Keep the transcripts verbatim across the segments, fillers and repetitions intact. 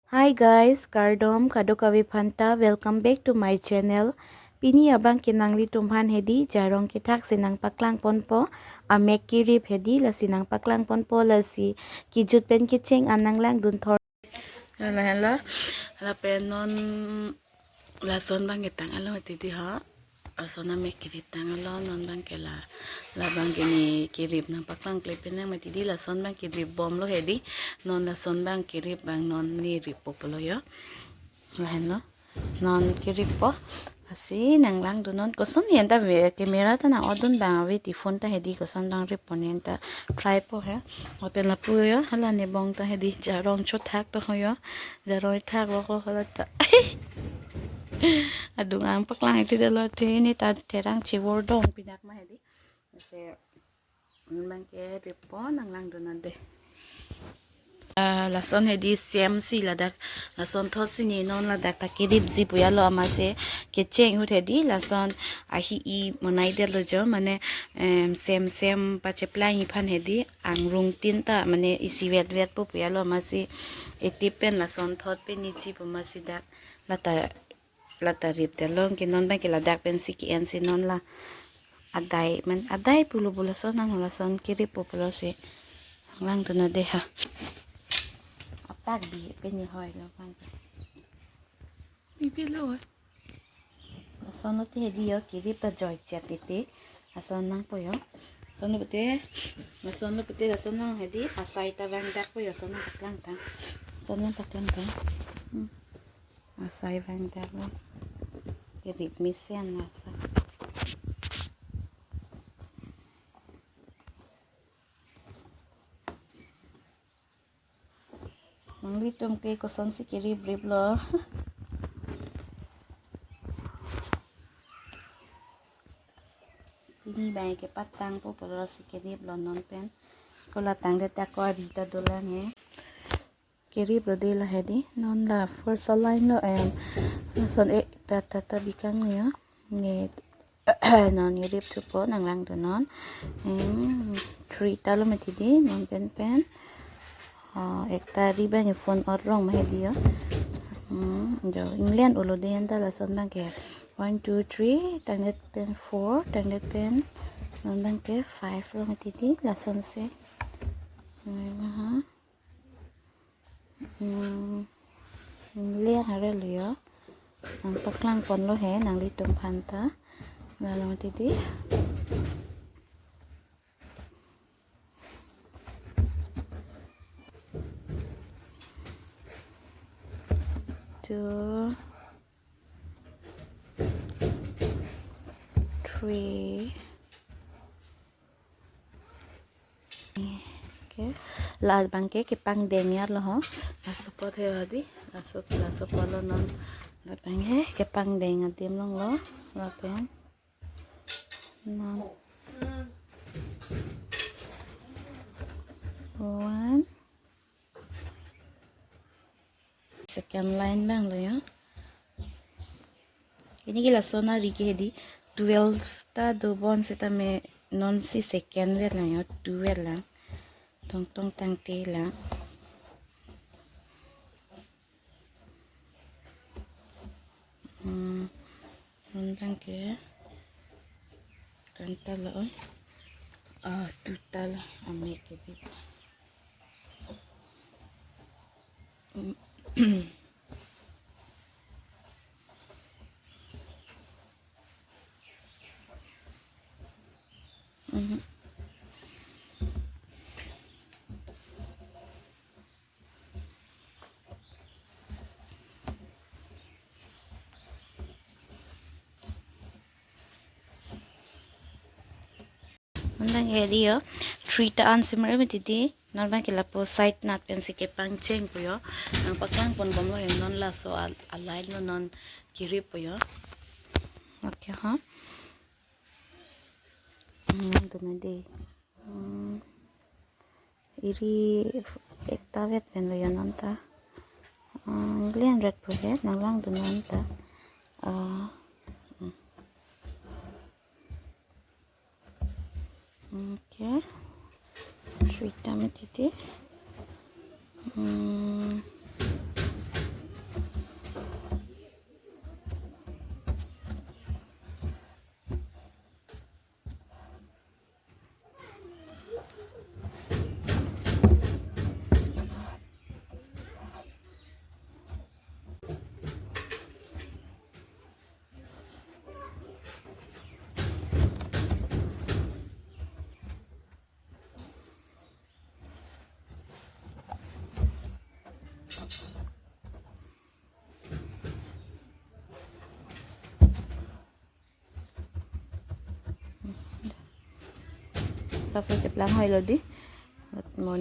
Hi guys, kardom kadokave aphanta, welcome back to my channel. Pini abang ke nanglitumphan hedi jarong kethak si nangpaklang ponpo, amek kerip hedi lasi nangpaklang ponpo, lasi kejut pen kecheng an nanglangdun thor. Hello, hello. Lapen non lason abang ketang alo mati di ha. Lason amek kerip tang alo, non abang ke la, labang ke ne kerip nangpaklang kle pen nang mati di, lason abang kerip bomlo hedi, non lason abang kerip abang non ne rippo pulo yo. Lahenlo, non kerippo, lasi nanglangdun non, koson anta ve, camera ta nang-odun abang ave, ti phone ta hedi koson abang rippo ne anta try po he, hotel lapu yo, hala ne bong ta hedi, jarong chothak to ho yo, jarong thak lo ko hala ta. Adung ang paklang iti delo te ne ta therang chevor dong pinak ma hedi. Lasi non abang kerippo nanglangdun non de. Ah, lason hedi same si ladak, lason thot si ne non ladak ta keripji pu alo amatsi kecheng ahut hedi lason ahi-i monai detlo jo, mane, em, same same pacheplang-i aphan hedi angrung tin ta mane isi vet vet po pu alo amatsi etip pen lason thot pen neji pu amatsi dak lata lata rip detlo, ke non abang ke ladak pensi ke-en si non la adai man adai pulo pulo lason nang lason kerippo pulo si nanglangdun non de ha. Apak bi pen hoi lo abang. Bibilo. Lason lo te hedi yo kerip ta joichet titi. Lason nangpo yo. Lason lo pute, lason lo pute, lason nang hedi asai ta vangdakpo yo, lason nangpaklang tang. Lason nangpaklang tang. Hmm. Asai vangdaklo. Kerip mesen masa. Nanglitum ke kosonsi keripriplo? Pini abang kepatangpo pulo si keriplo non pen. Ko la tangdet ako ari ta dolang he. Keriplo de la hedi, non la first line lo em, lason ek ta ta ta bikang lo ya. Ne non ne rip thupo nanglangdun non. Em, three ta lo mati di non pen pen. Ah, ekta ri abang phone ot rong ma hedi yo. Hmm, jo England ulo de anta lason abang ke. One, two, three, tangdet pen four, tangdet pen non abang ke five lo mati di lason si. Nai ma ha. Hmm, England arlo yo. Nangpaklang ponlo he nanglitum aphanta. Lalo mati di. Two, three. Okay. La abang ke kepangdeng ya lo ho. Laso apot he hedi. Laso, laso apot lo non. La abang ke kepangdeng adim longlo. Lapen non. One. Second line abang lo ya. Pini ke lason ari ke hedi twelve ta dobom setame non si second vet lang ya, two vet lang. Tong tong tangte lang. Hmm, non abang ke kan ta lo. Ah, two ta lo, amek ke di. Mhm. Non abang ke hedi yo, three ta an si mar mati di, non abang ke lapu side nat pensi kepangcheng po yo, nangpaklang ponbomlo yo, non laso al-, a line lo non kerippo yo. Okay ha. Hmm, dun non de. Hmm. Iri ekta vet pen lo yo non ta. Ah, England vet po he, nanglangdun non ta. Ah, hmm. Okay. Three ta mati di. Hmm. Sapso cheplang hoilo di. Mo,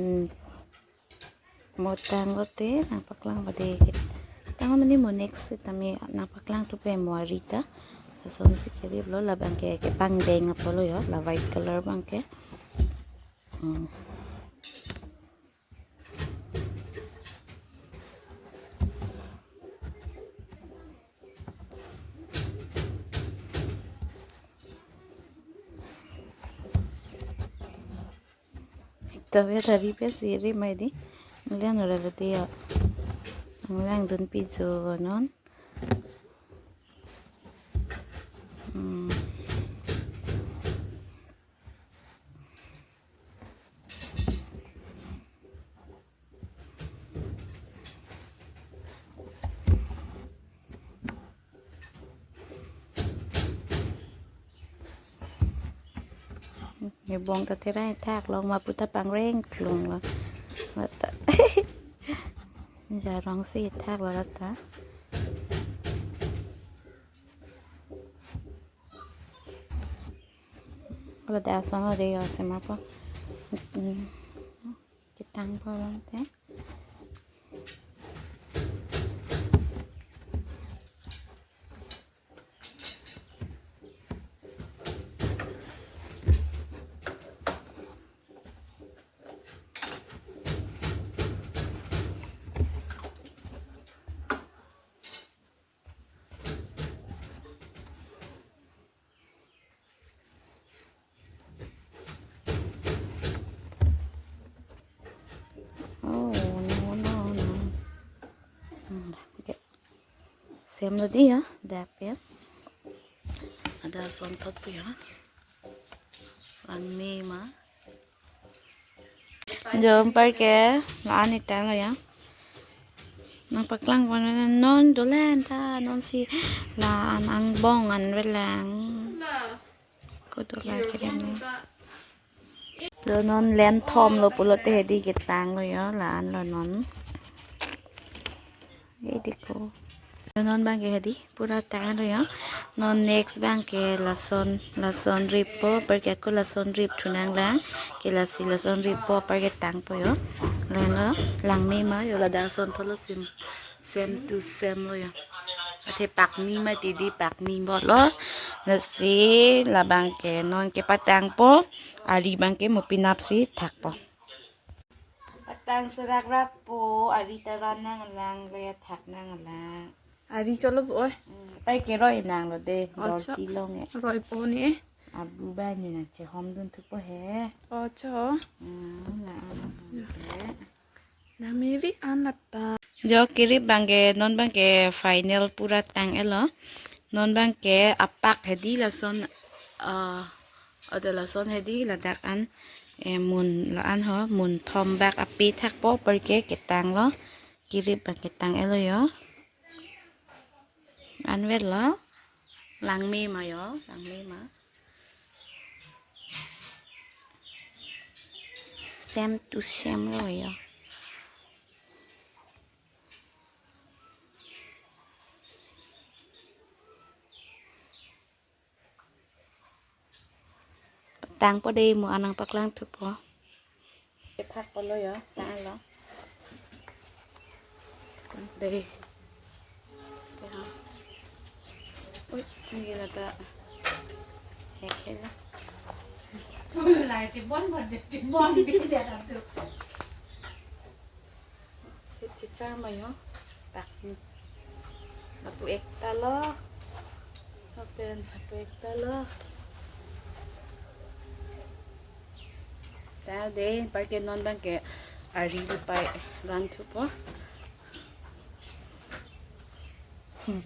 mo tanglo te nangpaklang bade ke. Tanglo mane mo next tame nangpaklang thupo mo ari ta. Lasonsi kiri lo, labang ke kepangdeng apotlo yo, la white color abang ke. Hmm. Tabe tari pe siri mai di. Nanglang ora lo tiya. Nanglang dunpi jo non. Hmm. Nibong ta terai thak long ma puta pangreng klung lo. Mata. Jarong si thak lo ta. Ladak ason lo de yo sema po. Hmm. Ketang po lang te. Oh, no, no, no. Hmm, okay. Semlo di ya, dak ya. Ladak ason thot po ya. Langme ma. Jo anpar ke la-an itanglo ya. Nangpaklang pon non dolang ta, non si la-an angbong anvelang. Ko dolang keren ne. Lo non len thom lo pulote hedi ketanglo yo, la-an lo non. Hedi ko. Lo non abang ke hedi pura tanglo yo. Non next abang ke lason, lason rip po, anpar ke ako lason rip thu nanglang. Ke lasi lason rip po anpar ke tang po yo. Lang lo, langme ma yo, ladak ason thot lo sim. Same to same lo ya. Athe pakni ma ti di, pakni bot lo. Lasi labang ke non kepatang po. Ari abang ke mo penap si thak po. Patang serak rak po, ari ta ran nanglang, le thak nanglang. Ari cholo po oi. Hmm, anpar ke roi nanglo de, dor Acha. Chilong e. Roi po ni. Abu ba ni nangchehom dun thupo he. Acha. Hmm, la-an lo he. Nami vik an lata. Jo kirip abang ke, non abang ke final pura tang-et lo. Non abang ke apak hedi lason, ah, ode lason hedi ladak an, eh, mun la-an ho, mun thom bak ape thak po anpar ke ketanglo. Kirip abang ketang-et lo yo. Anvet lo. Langme ma yo, langme ma. Same to same lo yo. Tang po de, mo anang paklang thupo. Kethak po lo yo, tanglo. De. Ya. Ui, ini kita. Hek hek lah. Mulai cebon, cebon, beda satu. Chichar mayo. Pak. Lapu ekta lo. Open, lapu ekta lo. Ta de, anpar ke non abang ke ari pai ran thupo. Hmm.